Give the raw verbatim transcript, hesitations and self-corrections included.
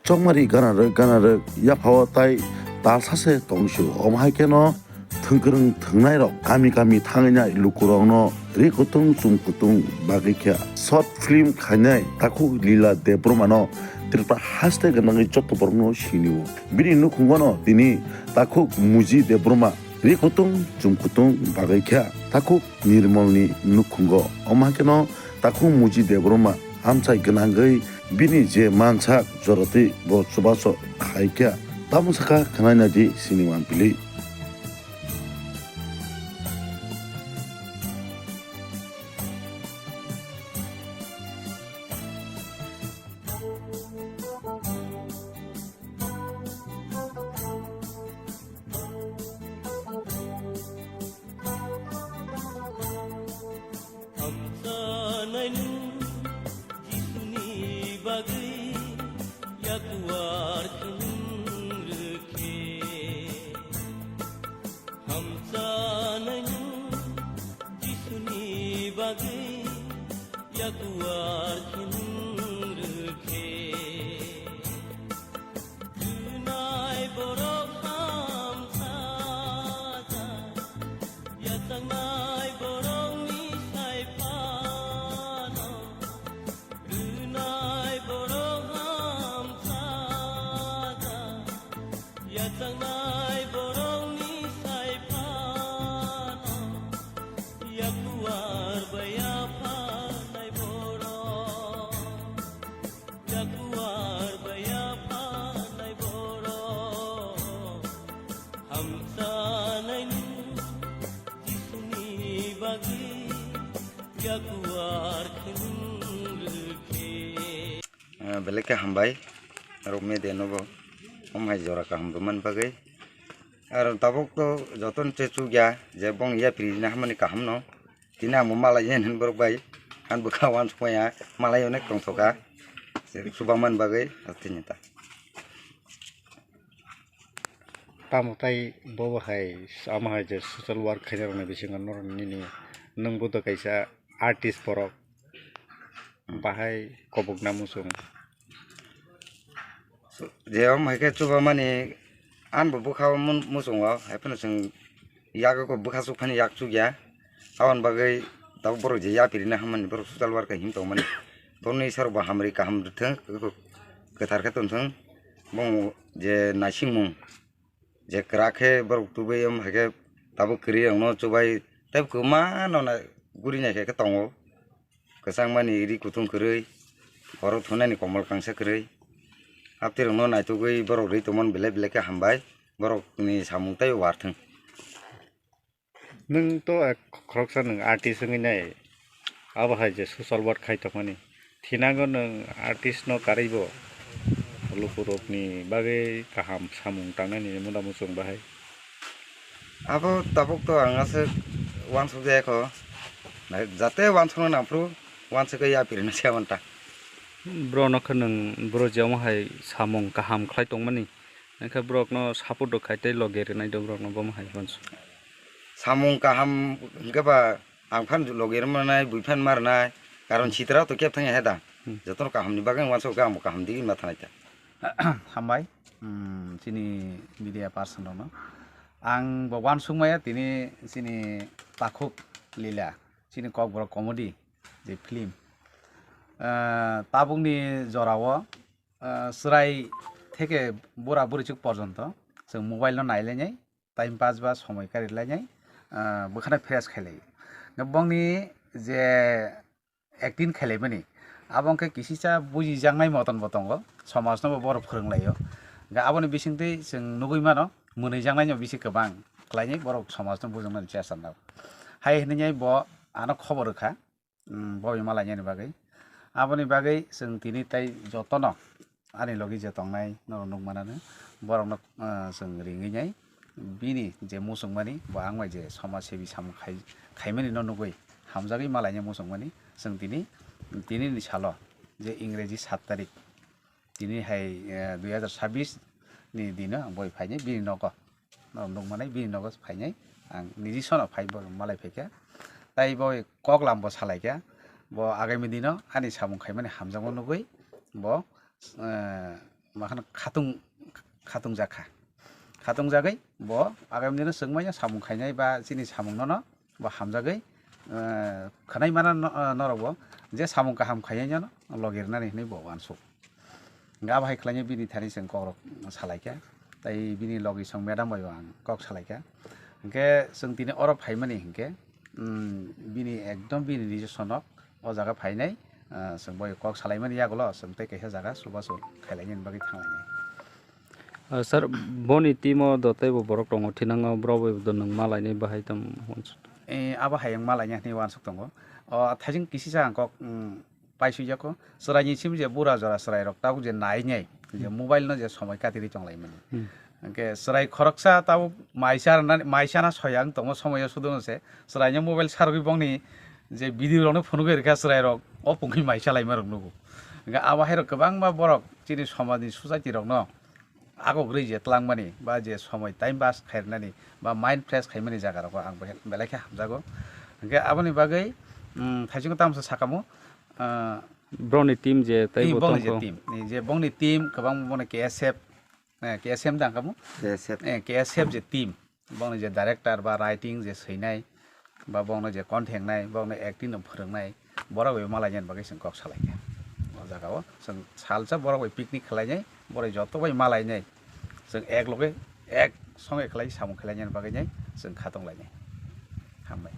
Chokmari ganarwk ganarwk yaphao tai talsa se tongsu. Omo hai kheno thwngkwrwng thwngnairok kami kami thangwi nai lukurokno ri kutung chum kutung bagwi kha. Short film khainai Takhuk Lila Debbarmano Tripura haste gwnangwi jotto borokno sinio. Bini nukhungono tini Takhuk Muji Debbarma ri kutung chum kutung bagwi kha. Takhuk Nirmalni nukhungo. Omo hai kheno Takhuk Muji Debbarma amchai gwnangwi bini je mansak jorotwi bo chubachu khai kha. Tamo sakha khwnai naidi sini wampili. Hamsanaino Jisuni bagwi yakuar khwnung rwkhe. Hamsanaino Jisuni bagwi yakuar khwnung rwkhe. Rwnai borok hamsajak, yachaknai borokni sai phano. Rwnai borok hamsajak, yachaknai borokni sai phano. Yakuar bai yapharnai borok. Yakuar bai yapharnai borok, hamsanaino Jisuni bagwi yakuar khwnung rwkhe. Eh, belai khe hambai, rok media no bo, omo hai jora kaham rwmani bagwi. Aro tabuk to jotono se chukya, je bong yapri na hamani kaham no. Tini ang bo malai yen hin borok bai. Ang bwkha uansuk maya, malai onek tongthoka. Chubamani bagwi, aswk tini ta. Tamo tai bobo hai, amo hai je social work khaina rokni bisingo norok nini, nwng bo to kaisa artist borok. Bahai kobokna muchung. Je omo hai khe chubamani, ang bo bwkha o mun-, muchungo, hai phano chwng yago bwkha chukphani yak chukya. Aboni bagwi tabuk borok je yapri na hammani borok social worker hin tongmani. Borokni isarok bo hamri kaham rwthwng, kwthar khe tongthwng. Bo je naisingmung je kwrak khe borok tubui omo hai khe tabuk kwrwi rokno chubai tei kwma no na guri nai khe tongo. Kwchangmani ri kutung kwrwi, horo thunani komol kangsa kwrwi. Aptirokno naitugwi borok rwi tongmani belai belai khe hambai, borokni samung tei warthwng. Nwng to ek khoroksa nwng artist wngwi nai, abo hai je social work khai tongmani. Thinango nwng artist no karwi bo lukurokni bagwi kaham samung tangnani munda muchung bahai. Abo tabuk to ang aswk uansuk jaya kho. Jate uansukna nangphuru uansukwi yapri na se manta. Bro no khe nwng bro je omo hai samung kaham khlai tongmani. Hwnkhe borokno support rwkha tei logi rwnai do borokno bomo hai uansuk. Samung kaham hwnkhe ba ang phan logi rwmani, bui phan ma rwnai. Karon sitra to kep thangya he da. Hmm. Jotono kahamni bagwi uansuk khe ang bo kaham digini ma thanai ta. Hambai, hmm, chini media person rokno. Ang bo uansuk maya tini chini Takhuk Lila, chini Kokborok comedy je film. Ah, tabukni jorao ah, chwrai theke bura burichuk porjonto chwng mobile no nailainai, time pass ba somoi karilainai, ah, bwkhano fresh khailaio. Bongni je acting khailaimani, abo wngkhe kisisa bujijaknai moton bo tongo, somajno bo borok phwrwnglaio. Hwnkhe aboni bisingtwi chwng nugwi mano, mwnwijaknaino bisi kwbang khlainai borok somajno bujoknani chesta nao. Hai hwnwi bo ano khobor rwkha. Mm, bo ima lainani bagwi. Aboni bagwi chwng tini tei jotono ani logi je tongnai norok nukmanano borokno, ah, chwng ringwi nai bini je muchungmani bo ang bai je somaj sebi samung khai, khaimani no nugwi hamjagwi ma lainai muchungmani chwng tini, tini ni salo je Ingreji saat tarik tini hai, eh, dui hazar sabbish ni dino ang boi phainai bini nogo. Norok nukmanai bini nogo phainai ang niji sono phai bo malai phaikha. Tai bo kok lam bo salaikha. Bo agami dino ani samung khaimani hamjakma nugwi bo, eh, ma khano khatung, khatung jakha. Khatung jagwi bo agamni no chwngmanya samung khainai ba chini samung no no bo hamjagwi, eh, khwnai mana no, eh, norok bo je samung kaham khainai no logi rwnani hinwi bo uansuk. Hingke abo hai khlainai bini thani chwng kokrok salaikha, tei bini logi song madam bai bo ang kok salaikha. Hingke chwng tini oro phaimani hingke, mm, bini ekdom bini nijosonok o jaga phainai, ah, chwng bai kok salaimani yagulo chwng tei kaisa jaga chubachu khailainani bagwi thanglainai. Ah, sir, boni team o do teibo borok tongo, thinango borok bai do nwng malainai bahai tamo uansuk? Eh, abo hai ang malaina hinwi uansuk tongo. O, thaijing kisisa ang kok, mm, paisui jako. Chwraini simi je bura jora chwrairok tabuk je nainai, je Hmm. mobile no je somoi katirwi tonglaimani. Hmm. Hingke chwrai khoroksa tabuk maisa rwnani, maisa na soyang tongo somoyo sudu se. Chwraino mobile sarwi bongni je video rokno phunugwi rikha chwrairok, o pungwi maisa laima rok nugo. Hingke abo hairok kwbangma borok chini somajni society rokno agok rwi je twlangmani ba je somoi time pass khairnani ba mind fresh khaimani jaga rogo ang belai khe hamjago. Hingke aboni bagwi, mm, thaichungo tamsa sakamo, ah, Broni team je tei tei bo bongni je tongkho. Team, ni je bongni team kwbang bongni K S F, eh, K S M dang kamo? K S F. Eh, K S F je team, bongni je director ba writing je swinai, ba bongno je konthengnai, bongno acting no phwrwngnai, borok bai malainani bagwi chwng kok salaikha. O jaga o chwng salsa borok bai picnic khwlainai, borok joto bai malainai, chwng ek loge ek songe khlai samung khlainani bagwi nai chwng khatong lainai. Hambai.